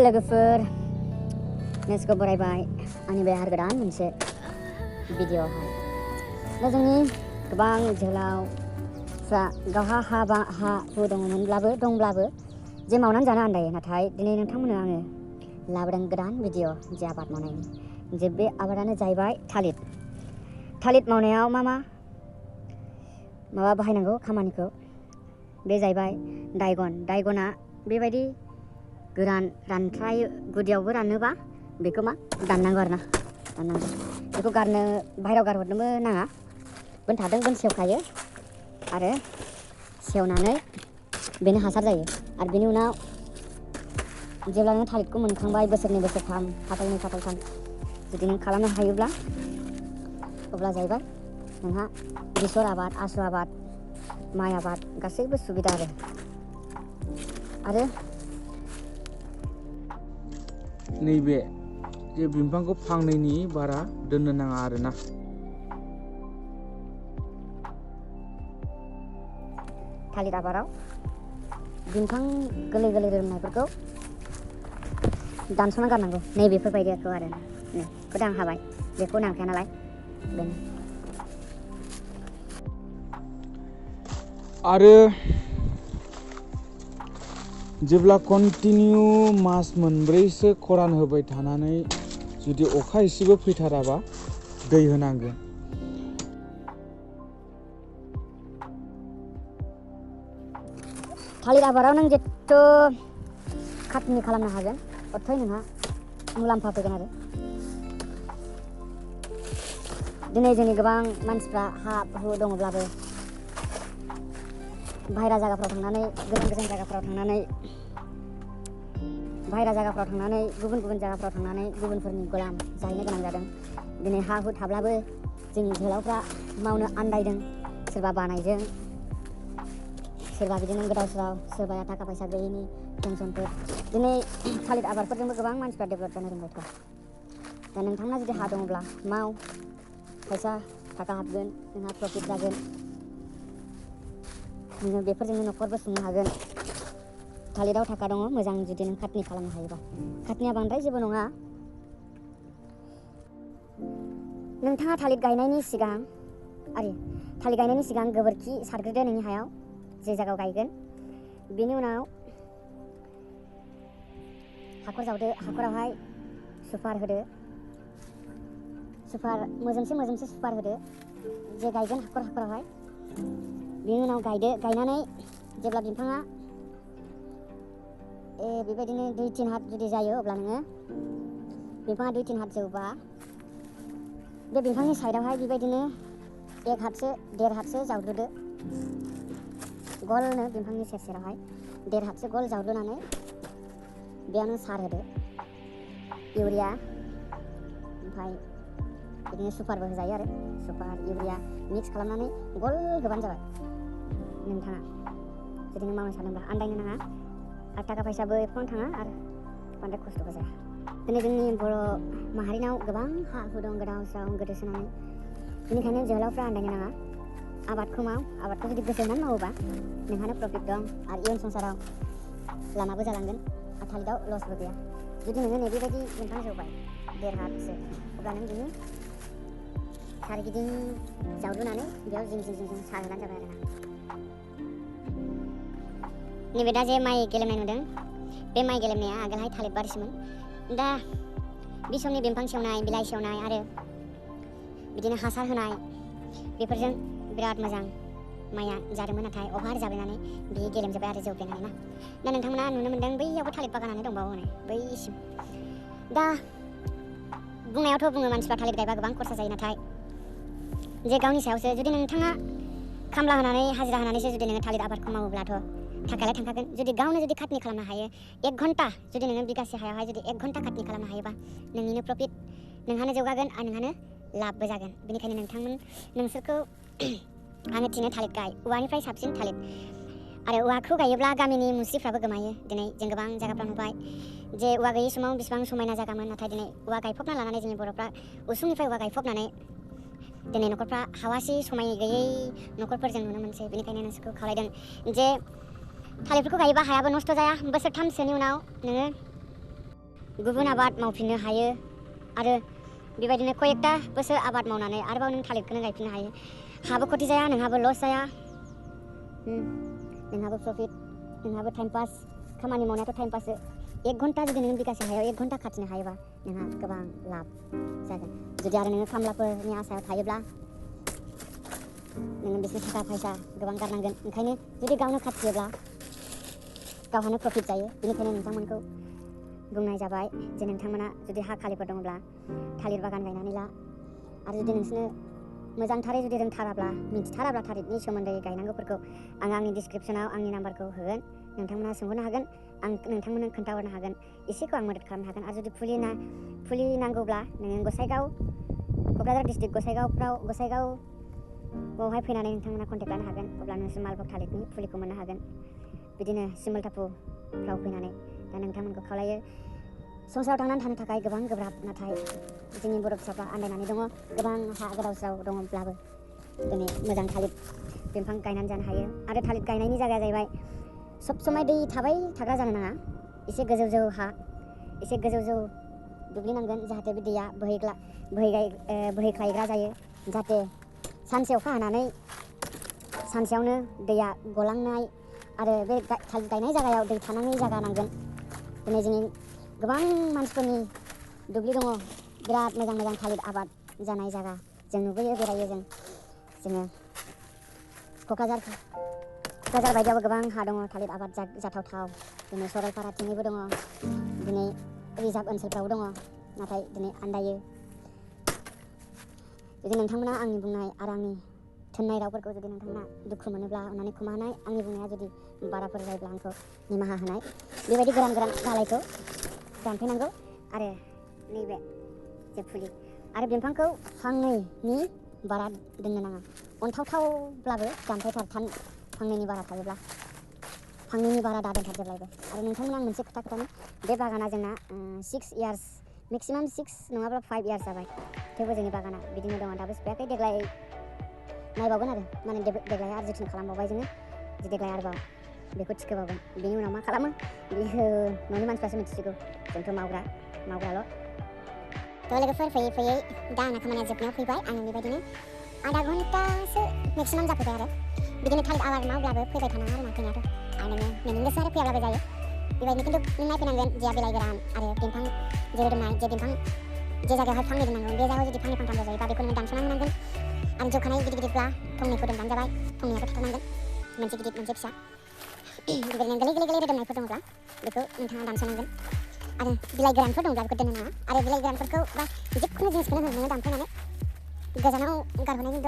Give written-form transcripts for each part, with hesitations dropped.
लोगोफोर नोंसोरखौ बरायबाय आंनि बे आरो गोदान मोनसे भिडिअ'आवहाय। दा जोंनि गोबां जोहोलावफ्रा गावहा हा हु दंब्लाबो जे मावनानै जानो आन्दायो। नाथाय दिनै नोंथांमोननो आङो लाबोदों गोदान भिडिअ' जे आबाद मावनायनि, जे बे आबादानो जाहैबाय थालिर मावनायाव माबा बाहायनांगौ खामानिखौ, बे जाहैबाय दायगना बेबायदि गोरान रानथ्राय गुदियावबो रानोबा बेखौ दाननांगौ आरोना, बेखौ बाहेरायाव गारहरनोबो नाङा, थादों सेवखायो आरो सेवनानै बेनो हासार जायो। आरो बेनि उनाव जेब्ला नों थालिरखौ मोनखांबाय बोसोरनै बोसोरथाम फाथालथाम जुदि नों खालामनो हायोब्ला अब्ला जाहैबाय नोंहा बेसर आबाद, आसु आबाद, माइ आबाद गासैबो सुबिदा आरो नैबे जे बिफांखौ फांनैनि बारा दोननो नाङा आरोना। थालिर आबादाव बिफां गोरलै रोदोमनायफोरखौ दानस'ना गारनांगौ, नैबेफोरबायदिखौ आरो बेखौ आं हाबाय, बेखौ नांखाया नालाय बेनो। आरो जेब्ला कन्टिनिउ मास मोनब्रैसो खरान होबाय थानानै जुदि अखा एसेबो फैथाराबा दै होनांगोन। थालिर आबादाव नों जेथु खाथनि खालामनो हागोन अथय नोंहा मुलाम्फा फैगोन आरो। दिनै जोंनि गोबां मानसिफ्रा हा हु दङब्लाबो बाहेरा जायगाफ्राव थांनानै गुबुन जायगाफ्राव थांनानै गुबुनफोरनि गोलाम जाहैनो गोनां जादों। दिनै हा हु थाब्लाबो जोंनि जोहोलावफ्रा मावनो आन्दायदों, सोरबा बानायजों, सोरबा बिदिनो गोदाव सोराव, सोरबाया थाखा फैसा गैयैनि टेनसनफोर। दिनै थालिर आबादफोरजोंबो गोबां मानसिफ्रा डेभेलप जानो रोंबायथ'। दा नोंथांना जुदि हा दङब्ला माव, फैसा थाखा हाबगोन, नोंहा प्रफिट जागोन, नोङो बेफोरजोंनो न'खरबो सुंनो हागोन। थालिराव थाखा दङ मोजां जुदि नों खाथनि खालामनो हायोबा। खाथनिया बांद्राय जेबो नङा। नोंथाङा थालिर गायनायनि सिगां गोबोरखि सारग्रोदो नोंनि हायाव, जे जायगायाव गायगोन। बेनि उनाव हाखर जावदो, हाखरावहाय सुपार होदो, मोजोमसे सुपार होदो जे गायगोन हाखरावहाय। बेनि उनाव गायदो, गायनानै जेब्ला बिफाङा बेबायदिनो 2-3 हात जुदि जायो अब्ला नोङो बिफाङा 2-3 हात जौबा बे बिफांनि साइडआवहाय बेबायदिनो 1 हातसो 1.5 हातसो जावग्रोदो गलनो, बिफांनि सेरावहाय 1.5 हातसो गल जावग्रोनानै बेयावनो सार होदो इउरिया, ओमफ्राय बिदिनो सुपारबो होजायो आरो सुपार इउरिया मिक्स खालामनानै गल होबानो जाबाय। नोंथाङा जुदि नों मावनो सानोब्ला आन्दायनो नाङा आरो थाखा फैसाबो एफाबां थाङा आरो बांद्राय खस्थ'बो जाया। दिनै जोंनि बर' माहारिनाव गोबां हा हु दं गोदाव सोराव गोदोसोनानै, बेनिखायनो जोहोलावफ्रा आन्दायनो नाङा। आबादखौ माव, आबादखौ जुदि गोसो होनानै मावोबा नोंहानो प्रफिट दं आरो इयुन संसाराव लामाबो जालांगोन आरो थालिराव लसबो गैया। जुदि नोङो नैबेबायदि बिफां जौबाय 1.5 हातसो, अब्ला नों बिनि सारिगिदिं जावलुनानै बेयाव जिं सारहोनानै जाबाय आरोना। नैबे दा जे माइ गेलेमनाय नुदों, बे माइ गेलेमनाया आगोलहाय थालिर बारिसोमोन। दा बे समनि बिफां सेवनाय, बिलाइ सेवनाय आरो बिदिनो हासार होनाय, बेफोरजों बिराद मोजां माइया जादोंमोन। नाथाय अभार जाबायनानै बियो गेलेमजोब्बाय आरो जौगायनानै ना। दा नोंथांमोना नुनो मोन्दों बैयावबो थालिर बागानानो दंबावो हनै बैसिम। दा बुंनायावथ' बुङो मानसिफ्रा थालिर गायबा गोबां खरसा जायो, नाथाय जे गावनि सायावसो। जुदि नोंथाङा खामला होनानै हाजिरा होनानैसो जुदि नोङो थालिर आबादखौ मावोब्लाथ' थाखायालाय थांखागोन। जुदि गावनो जुदि खाथनि खालामनो हायो 1 घन्टा, जुदि नोङो बिगासे हायावहाय जुदि 1 घन्टा खाथनि खालामनो हायोबा नोंनिनो प्रफिट, नोंहानो जौगागोन आरो नोंहानो लाबबो जागोन। बेनिखायनो नोंसोरखौ आङो थिनो थालिर गाय, औवानिफ्राय साबसिन थालिर। आरो औवाखौ गायोब्ला गामिनि मुस्रिफ्राबो गोमायो। दिनै जों गोबां जायगाफ्राव नुबाय जे औवा गैयै समाव बेसेबां समायना जागामोन, नाथाय दिनै औवा गायफबना लानानै जोंनि बर'फ्रा उसुंनिफ्राय औवा गायफबनानै दिनै न'खरफ्रा हावासि समाय गैयै न'खरफोर जों नुनो मोनसै। बेनिखायनो नोंसोरखौ खावलायदों जे थालिरफोरखौ गायोबा हायाबो नस्थ' जाया। बोसोरथामसोनि उनाव नोङो गुबुन आबाद मावफिननो हायो आरो बेबायदिनो कयेकटा बोसोर आबाद मावनानै आरोबाव नों थालिरखौनो गायफिननो हायो। हाबो खथि जाया, नोंहाबो लस जाया, नोंहाबो प्रफिट, नोंहाबो टाइम पास। खामानि मावनायाथ' टाइम पाससो। 1 घन्टा जुदि नों बिगासे हायाव 1 घन्टा खाथिनो हायोबा नोंहा गोबां लाब जागोन। जुदि आरो नोङो खामलाफोरनि आसायाव थायोब्ला नोङो बिसोर थाखा फैसा गोबां गारनांगोन। ओंखायनो जुदि गावनो खाथियोब्ला गावहानो प्रफिट जायो। बेनिखायनो नोंथांमोनखौ बुंनाय जाबाय जे नोंथांमोना जुदि हा खालिफोर दङब्ला थालिर बागान गायनानै ला। आरो जुदि नोंसोरनो मोजांथारै जुदि रोंथाराब्ला, मिथिथाराब्ला थालिरनि सोमोन्दै गायनांगौफोरखौ आं आंनि डिसक्रिपसनाव आंनि नाम्बारखौ होगोन। नोंथांमोना सोंहरनो हागोन, आं नोंथांमोननो खोन्थाहरनो हागोन, एसेखौ आं मदद खालामनो हागोन। आरो जुदि फुलि नांगौब्ला नोङो गसाइगाव, क'क्राझार डिस्ट्रिक्ट गसाइगावआवहाय फैनानै नोंथांमोना कन्टेक्ट लानो हागोन। अब्ला नोंसोर मालभग थालिरनि फुलिखौ मोननो हागोन। बिदिनो सिमलटापुफ्राव फैनानै दा नोंथांमोनखौ खावलायो। संसाराव थांनानै थानो थाखाय गोबां गोब्राब, नाथाय जोंनि बर' फिसाफ्रा आन्दायनानै दङ। गोबां हा गोदाव सोराव दङब्लाबो दिनै मोजां थालिर बिफां गायनानै जानो हायो। आरो थालिर गायनायनि जायगाया जाहैबाय सब समाय दै थाबाय थाग्रा जानो नाङा। एसे गोजौ हा, एसे गोजौ दुब्लि नांगोन, जाहाथे बे दैया बोहैख्लायग्रा जायो। जाहाथे सानसे अखा हानानै सानसेयावनो दैया गलांनाय आरो बे थालिर गायनाय जायगायाव दै थानाङै जायगा नांगोन। दिनै जोंनि गोबां मानसिफोरनि दुब्लि दङ, बिराद मोजां थालिर आबाद जानाय जायगा जों नुबोयो, बेरायो जोङो क'क्राझार बायदियावबो गोबां हा दङ थालिर आबाद जाथावथाव। दिनै सरलपाराथिंबो दङ, दिनै रिजार्भ ओनसोलफ्रावबो दङ, नाथाय दिनै आन्दायो। जुदि नोंथांमोना आंनि बुंनाय आरो आंनि थोननाय रावफोरखौ जुदि नोंथांमोना दुखु मोनोब्ला अननानै खोमा होनाय। आंनि बुंनाया जुदि बाराफोर जायोब्ला आंखौ निमाहा होनाय। बेबायदि गोरान दालायखौ दानफायनांगौ आरो नैबे जे फुलि आरो बिफांखौ फांनैनि बारा दोननो नाङा। अनथावथावब्लाबो दानफायथार, फांनैनि बारा थायोब्ला फांनैनि बारा दादोनथार जेब्लायबो। आरो नोंथांमोना आं मोनसे खोथा खोन्थानि, बे बागाना जोंना 6 इयार्स, मेक्सिमाम 6 नङाब्ला 5 इयार्स जाबाय। थेवबो जोंनि बागाना बिदिनो दङ, दाबो सिफायाखै। देग्लाय नायबावगोन आरो माने देग्लाय आरो जोथोन खालामबावबाय जोङो। देग्लाय आरोबाव बेखौ थिखोबावगोन। बेनि उनाव मा खालामो बेयो न'नि मानसिफ्रासो मिथिसिगौ, जोंथ' मावग्राल'। थ' लोगोफोर, फैयै दा आंना खामानिया जोबनायाव फैबाय। आङो बेबायदिनो आधा घन्टासो मेक्सिमाम जाफैबाय आरो बिदिनो थालिर आबाद मावब्लाबो फैबाय थानाङा आरो फैनायाथ'। आरो नोङो नेनो गोसो आरो फैयाब्लाबो जायो। बेबायदिनो खिन्थु नों नायफैनांगोन जे बिलाइ गोरान आरो बिफां जे रोदोमनाय, जे जायगायावहाय फांनै दोननांगौ, बे जायगायाव जुदि फांनै फांथामल' जायोबा बेखौ नोङो दानस'ना होनांगोन। आरो जौखानाय गिदिरब्ला थंनैखौ दोनबानो जाबाय। थंनैयाथ' थाथारनांगोन, मोनसे गिदिर मोनसे फिसा। बेबायदिनो गोरलै रोदोमनायफोर दङब्ला बेखौ नोंथाङा दानस'नांगोन। आरो बिलाइ गोरानफोर दंब्ला बेखौ दोननो नाङा। आरो बिलाइ गोरानफोरखौ बा जिखुनु जिनिसखौनो नोङो दानफायनानै गोजानाव गारहरनायनि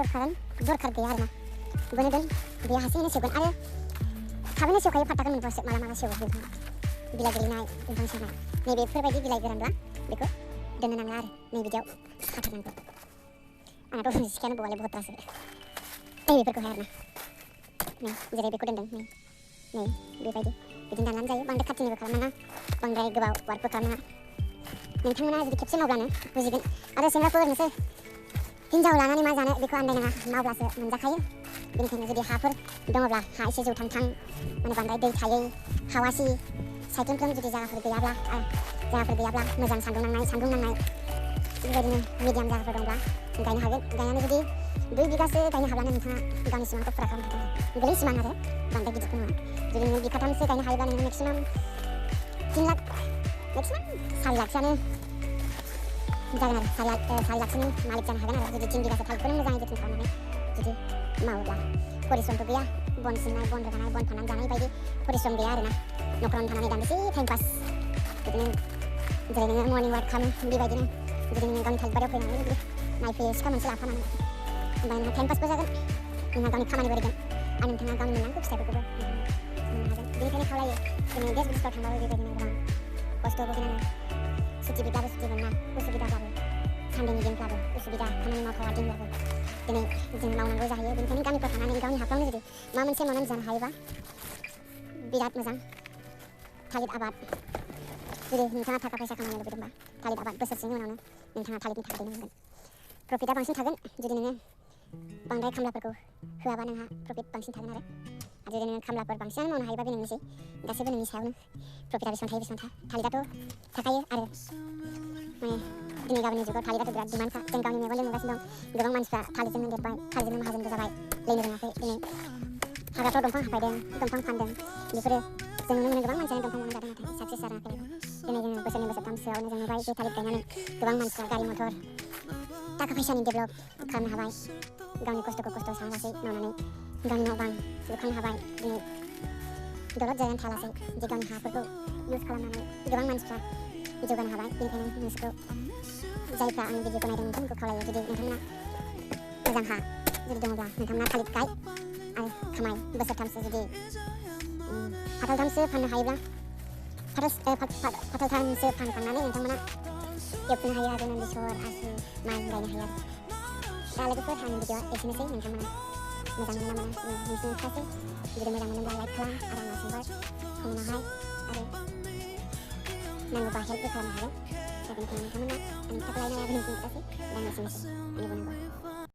दरखार गैया आरोना। बेनो दोन, बेयो हारसिङैनो सेवगोन आरो थाबैनो सेवखायो। फात्ताखौनो मोनबावसो माला सेवो बिफाङा। बिलाइ गोलैनाय, बिफां सेवनाय, नैबेफोरबायदि बिलाइ गोरानब्ला बेखौ दोननो नाङा आरो नैबिदियाव खाथारनांगौ। आंनाथ' सिखायानो बौवालै बहुदथारसो। बेफोरखौहाय आरोना जेरै बेखौ दोनदों, बेबायदि बिदिनो दाननानै जायो। बांद्राय खाथिनिबो खालामनाङा, बांद्राय गोबाव वार्कबो खालामनाङा। नोंथांमोना जुदि खेबसे मावब्लानो बुजिगोन। आरो सेंग्राफोर, नोंसोर हिनजाव लानानै मा जानो बेखौ आन्दायनाङा, मावब्लासो मोनजाखायो। बेनिखायनो जुदि हाफोर दङब्ला, हा एसे जौथां माने बांद्राय दै थायै, हावासि साइख्लुम जुदि जायगाफोर गैयाब्ला मोजां सान्दुं नांनाय बेबायदिनो मिडियाम जायगाफोर दंब्ला गायनो हागोन। गायनानै जुदि 2 बिगासो गायनो हाब्लानो नोंथाङा गावनि सिमांखौ फुरा खालामनो हागोन। गोरलै सिमां आरो बांद्राय गिदिरबो नङा। जुदि नोङो बिगाथामसो गायनो हायोब्ला नोङो मेक्सिमाम 3 लाख, मेक्सिमाम 4 लाखसोआनो जागोन आरो 4 लाखसोनि मालिक जानो हागोन आरो जुदि 3 बिगासो थालिरखौनो मोजाङै जोथोन खालामनानै जुदि मावोब्ला। परिश्रमथ' गैया, बन सिननाय, बन रोगानाय, बन फाननानै जानाय बायदि परिश्रम गैया आरोना। न'खरावनो थानानै दानदिसे टाइम पास, बिदिनो जेरै नोङो मर्निं वाक खालामो बेबायदिनो जुदि नोङो गावनि थालिर बारियाव फैनानै जुदि नायफैयो, सिखा मोनसे लाफानानै, होमबा नोंहा टाइम पासबो जागोन, नोंहा गावनि खामानिबो रोंगोन आरो नोंथाङा गावनि मोननांगौ फिथाइफोरखौबो मोननो हागोन। बेनिखायनो खावलायो, जोङो देश बिदेशफ्राव थांबाबो बेबायदिनो गोबां खस्थ' भुगिनाङो। सुथि बिब्लाबो सुथि मोना, उसुबिदाब्लाबो, सानदेनि दिनब्लाबो उसुबिदा, खामानि मावथावा दिनब्लाबो दिनै जों मावनांगौ जाहैयो। बेनिखायनो गामिफ्राव थानानै गावनि हाफ्रावनो जुदि माबा मोनसे मावनानै जानो हायोबा बिराद मोजां। थालिर आबाद, जुदि नोंथाङा थाखा फैसा खामायनो लुबैदोंबा थालिर आबाद बोसोरसेनि उनावनो नोंथाङा थालिरनि थाखाय दैनो मोनगोन। प्रफिटआ बांसिन थागोन। जुदि नोङो बांद्राय खामलाफोरखौ होआबा नोंहा प्रफिट बांसिन थागोन आरो आरो जुदि नोङो खामलाफोर बांसिनानो मावनो हायोबा बे नोंनिसै गासैबो नोंनि सायावनो प्रफिटआ बेसेबां थायो बेसेबां थालिराथ' थाखायो आरो माने दिनै गाबोननि जुगाव थालिराथ' बिराद डिमान्डखा जों गावनि मेगनजों नुगासिनो दं गोबां मानसिफ्रा थालिरजोंनो देरबाय थालिरजोंनो माहाजोनबो जाबाय लैनो रोङाखै दिनै हाग्राफ्राव दंफां हाफायदों दंफां फानदों बेफोरो जों नुनो मोनो गोबां मानसियानो दंफां मावनानै जादों नाथाय साक्सेस जाराखै दिनै जोङो बोसोरनै बोसोरथामसोआवनो जों नुबाय जे थालिर गायनानै गोबां मानसिफ्रा गारि मथर थाखा फैसानि डेभेलप खालामनो हाबाय गावनि खस्थ'खौ खस्थ' सानालासै मावनानै गावनि न' बां लुखांनो हाबाय दिनै दलद जायगानो थायालासै जे गावनि हाफोरखौ इउज खालामनानै गोबां मानसिफ्रा जौगानो हाबाय बेनिखायनो नोंसोरखौ जायफ्रा आंनि भिडिअखौ नायदों नोंथांमोनखौ खावलायो जुदि नोंथांमोना मोजां हा जुदि दङब्ला नोंथांमोना थालिर गाय आरो खामाय बोसोरथामसो जुदि फाथालथामसो फाननो हायोब्ला फाथालथामसो फानखांनानै नोंथांमोना एवफिननो हायो आरो नों बेसर आसु माइ गायनो हायो आरो दा लोगोफोर आंनि भिडिअआ एसेनोसै नोंथांमोना मोजां मोनो ना मोना नोंसिनि खोथासै जुदि मोजां मोनोब्ला लाइक खालाम आरो आंनाव सोंहर कमेन्टआवहाय आरो नांगौबा हेल्पबो खालामनो हागोन दा बेनिखायनो नोंथांमोना आंनि खोथाखौ लायनो हायाबो नोंसिनि खोथासै दा एसेनोसै आंनि बुंनांगौआ